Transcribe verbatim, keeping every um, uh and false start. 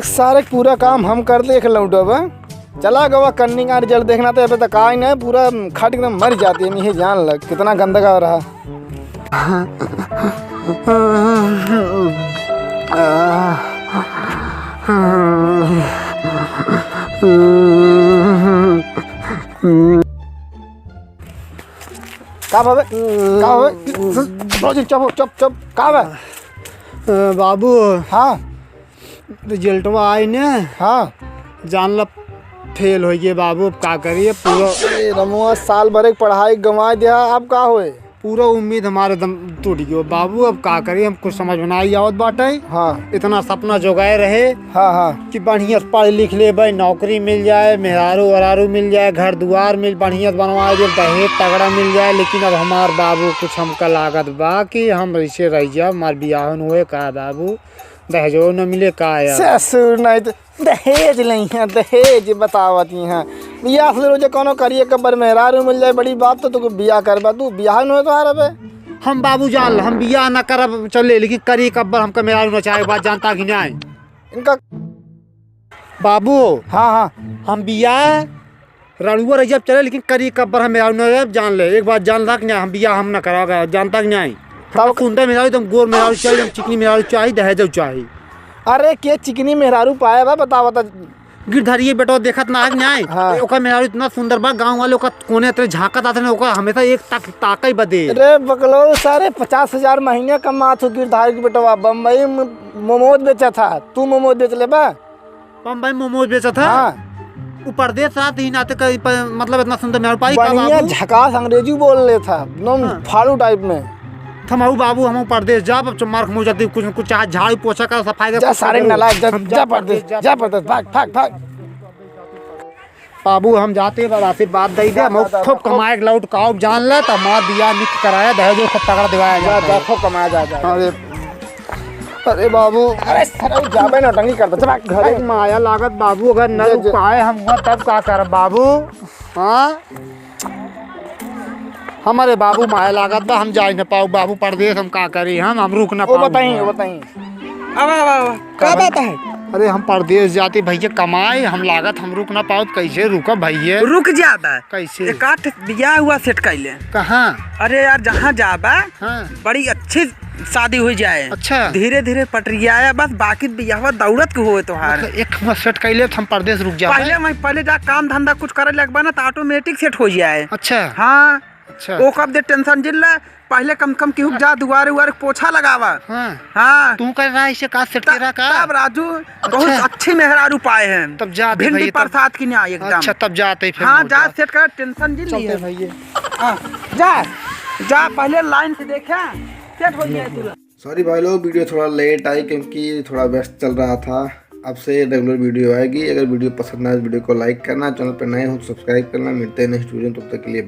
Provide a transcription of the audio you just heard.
सारे पूरा काम हम कर दे, एक लौटो बा। चला गवा कन्नी का रिजल्ट देखना, तो अबे तक आई नहीं, पूरा खट एकदम मर जाती है, ये जान लग कितना गंदगा रहा। का भावे? का भावे? चुप, चुप, चुप। का भावे? अ, बाबू। हाँ। रिजल्टवा आई ने। हाँ। जान ला फेल होइ गए बाबू, अब का करिए? पूरा अरे रमुआ, साल भर एक पढ़ाई गंवाय दिया, अब का होए? पूरा उम्मीद हमारे दम टूट गयो बाबू, अब का करिए? हम कुछ समझ में ना आई आवत बाटे। हाँ। इतना सपना जोगाए रहे हाँ, हाँ। कि बढ़िया से पढ़ लिख लेबे, नौकरी मिल जाए, मेहरारू वरारू मिल जाए, घर दुआर मिल बढ़िया से बनवा दे, दहेज तगड़ा मिल जाए, लेकिन अब हमार बाबू कुछ हमका लागत बा कि हम ऐसे रह जाब, हमार बियाह न होए का बाबू? दहेजो न मिले का यार? ससुर नहीं तो दहेज नहीं है, दहेज बतावत ही हैं। बियाह से रोजे कोनो करिए कब्बर मेहरारू मिल जाए, बड़ी बात तो तू बियाह करबा, तू बियाह न होए तोहार अबे। हम बाबू जान ल, हम बियाह न करब चले, लेकिन करी कब्बर हमका मेहरारू न चाहे, बात जानता कि नहीं? इनका बाबू, हाँ, हाँ। हम बियाह रड़ुआ रही जब चले, लेकिन करी कब्बर हम मेहरारू न रहब, जान ले। एक बात जान रख ना, हम बियाह हम न करावे, जानता कि नहीं? तब तब सुंदर मेहरारू, एकदम गोर मेहरारू चाहिए, एकदम चिकनी मेहरारू चाहिए, दहेजो चाहिए। अरे, के चिकनी मेहरारू पाए बा, बतावा त। गिरधरिये बेटवा देखत ना है कि नहीं? हाँ। ओकर मेहरारू इतना सुंदर बा, गाँव वाले ओकर कोने तेरे झांकत आते ना, ओकर हमेशा एक तक ताकई बदे। अरे बकलो, सारे पचास हजार महीने कमात हो गिरधारी के बेटवा, बम्बई में मोमोज बेचा था, तू मोमोज बेच ले बा? बम्बई मोमोज बेचत है? हाँ। उ परदेस रहत ही नाते कहीं पर, मतलब, इतना सुंदर मेहरारू पाई का बढ़िया बाबू? झकास अंग्रेजी बोल लेत है, एकदम हाँ। फाड़ू टाइप में। थमाऊ बाबू, हम परदेस जाब, अब मार खमो जाती, कुछ न कुछ चाहे झाड़ू पोछा कर, सफाई कर, जा कुछ सारे करो। नालायक, जा, हम जा जा परदेस, परदेस, जा जा परदेस, भाग, भाग, भाग। बाबू, हम जाते, बस आशीर्वाद दे दे, जा, हम जा, जा, खूब जा, खूब। कमाए के लौट काउब जान ले, त हमार बियाह निक कराया, दहेजो खूब तगड़ा दिवाया जा, जा, जाता है। खूब कमाया जा, जा। अरे, अरे बाबू। अरे सरऊ जाबे नौटंकी करता, चला घरे। अरे माया लागत बाबू, अगर न जे, रुक जे। पाए हम हुआ तब का करब बाबू? हाँ? हमारे बाबू माया लागत बा, हम जाए न पाउब बाबू परदेस, हम का करी, हम, हम रुक न ओ पाउब। बताई, ओ बताई। आवा, आवा, आवा। का का बात बा? है? अरे हम परदेस जाती भैया कमाए, हम लागत हम रुक न पाउब, कैसे रुकब भैया? रुक जाबा। कैसे? एक आठ बियाह हुआ सेट कैले। कहाँ? अरे यार, जहाँ जाबा, हाँ। बड़ी अच्छी शादी हो जाए। अच्छा। धीरे धीरे पटरियाया बस, बाकी बियाहवा दौड़त के होए तोहार। मतलब, एक मत सेट कैले, हम परदेस रुक जाबे। पहले मैं, पहले जा काम धंधा कुछ करे लगबा ना, तो ऑटोमेटिक सेट हो जाए। अच्छा। हाँ। अच्छा। ओ कब दे टेंशन जिन ले, पहले कम कम केहू के जा दुआरे उआरे पोछा लगावा। हाँ। हाँ। तू कर रहा है इसे का सेट तब, तेरा का? तब राजू, अच्छा। बहुत अच्छी मेहरारू पाए हैं। तब जा दे भिंडी भैया, तब प्रसाद की न्याय एकदम। अच्छा, तब जाते फिर हाँ, हम जा जा। सेट कर, टेंशन जिन चलते लिए। भैया। हाँ, जा, जा पहले लाइन से देखा, सेट हो जाए तू। सॉरी भाई लोग, वीडियो थोड़ा लेट आई क्योंकि थोड़ा व्यस्त चल रहा था। अब से रेगुलर वीडियो आएगी। अगर वीडियो पसंद आए तो वीडियो को लाइक करना, चैनल पर नए हो तो सब्सक्राइब करना। मिलते हैं नेक्स्ट वीडियो में, तब तक के लिए